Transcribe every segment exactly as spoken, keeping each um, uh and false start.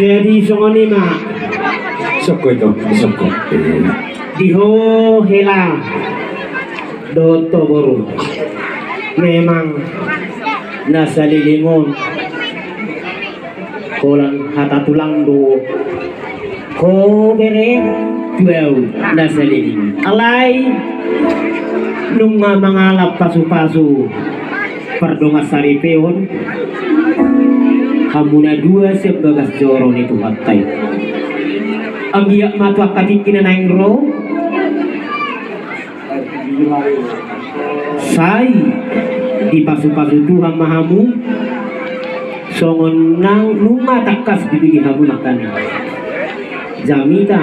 Jadi songon i ma. Sokko ito, sokko. Di ho hela dohot ho boru. Memang na saleleng on holan hata tulang do. Ho bere tu au na saleleng on. Alai nunga mangalap pasupasu pardongan saripeon hamu na dua sian bagas joro ni Tuhanta i. Anggiat ma tu angka tingki na naeng ro sai dipasupasu Tuhan ma hamu songon na nunga tangkas dipilih hamu nangkaning. Jamita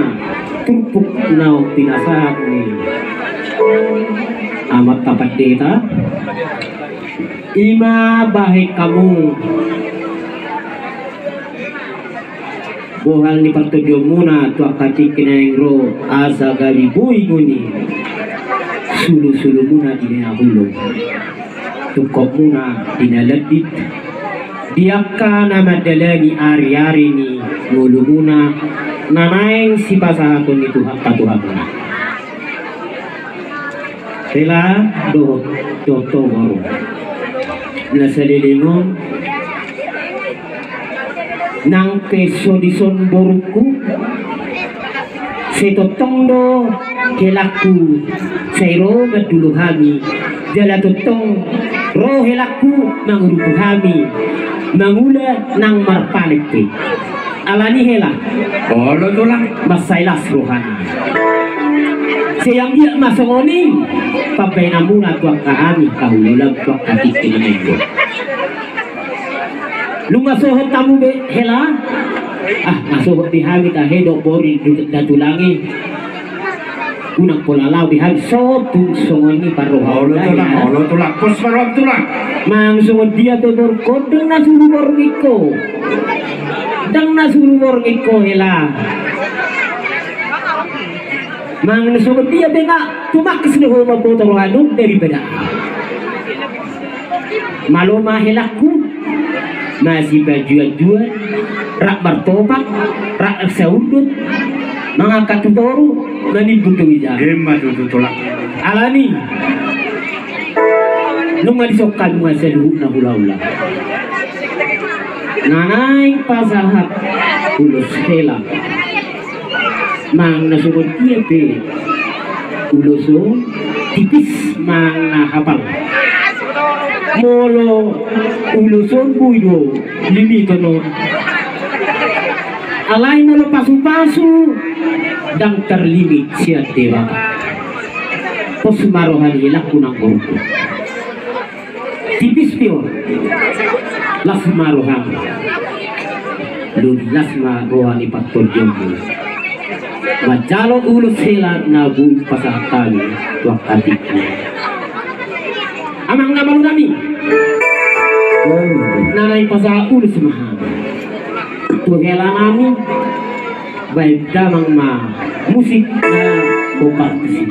turpuk naung pinasahat ni amanta pandita. I ma bahen hamu bohal ni partondionmuna tu angka tingki na naeng ro asa gabe boi ngoni sulusulumuna di na uli, tungkotmuna di na landit, di angka na mandalani ariari ni ngolumuna na naeng sipasahaton ni Tuhanta tu hamuna. Hela dohot ho boru. Na saleleng on nang pe so dison borungku, sai tongtong do helangku sai ro mandulu hami, jala tongtong ro helangku mangurupi hami mangula nang marpanen pe. Alani hela. Olo tulang. Mansai las rohana. Sai anggiat ma songon i pambahenanmuna tu angka hami, hula-hula, tu angka tingki na naeng ro. Nunga sohot hamu be hela. Ah, nunga sohot di hami tahe do boru ni da tulang i. Unang pola laho di hami sotung songon i parroha. Olo tulang, olo tulang, pos parroha tulang. Manang songon dia pe borungkon, ndang na sulu borngin ho. Ndang na sulu borngin ho hela. Manang songon dia pe nga tumangkas do ho mamboto roham daripada au. Malo ma helangku, masipajuan-juan, rap martopak, rap saundut, mangangkat tu toru, manimbul tu ginjang. Ima tutu tulang. Alani nunga dison hamu ma saluhutna hula-hula. Na naeng pasahat ulos hela. Manang na songon dia pe ulos on, tipis manang na hapal. Molo ulos on boi do limiton on. Alai molo pasupasu ndang tarlimit sian Debata. Pos ma roha ni helangku nang borungku. Tipis pe on. Las ma roham. Lobi las ma roha ni partondionmu manjalo ulos hela na boi pasahat hami tu angka tingki. Amang na malo nami, na naeng pasahat ulos ma hami tu hela nami. Baen damang ma musik na bopartisi.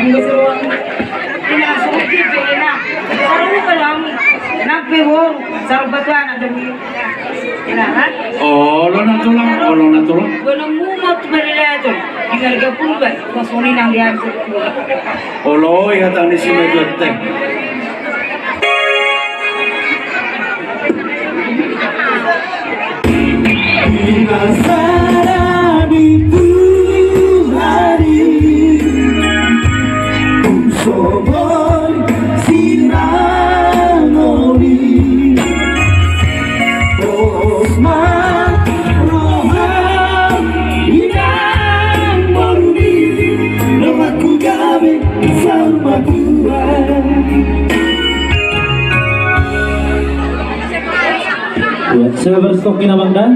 Ina, suruh dia, ina. Suruh dia, ina. Nang pe boru, suruh batu anak demi. Ina, kan? Olo na tulang, olo na tulang. Gua nemu mau tu balik aja. Di harga pun, Pak. Pas mau nang dia. Olo, ya, tadi si Mejote. Di masa ragu Tuhan, tung soboi sirang oli. Pos ma roham inang borumi, donganku gabe saur matua. Ya, saya berstokin abang dah.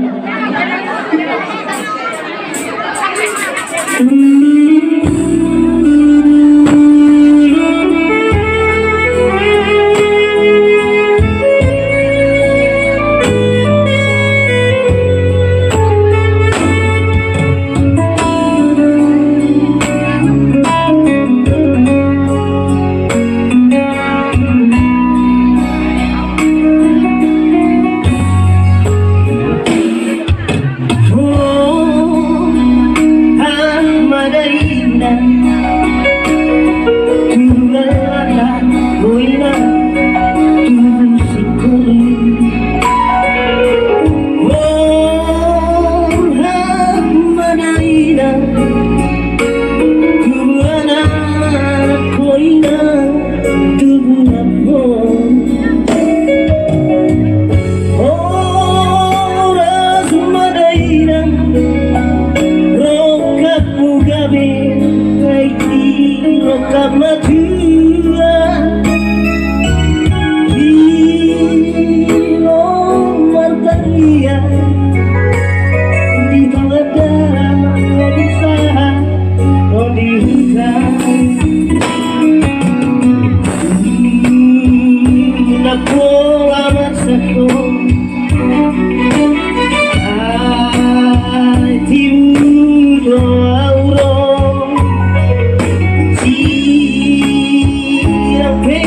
Horas ma da inang, rongkapmu gabe, aik i rongkap matua. Di lomar tarian, di pangandaran, di sahat, di huta. Na pola marsahon, ai timu do au ro. Sian pe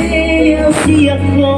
au sian ho.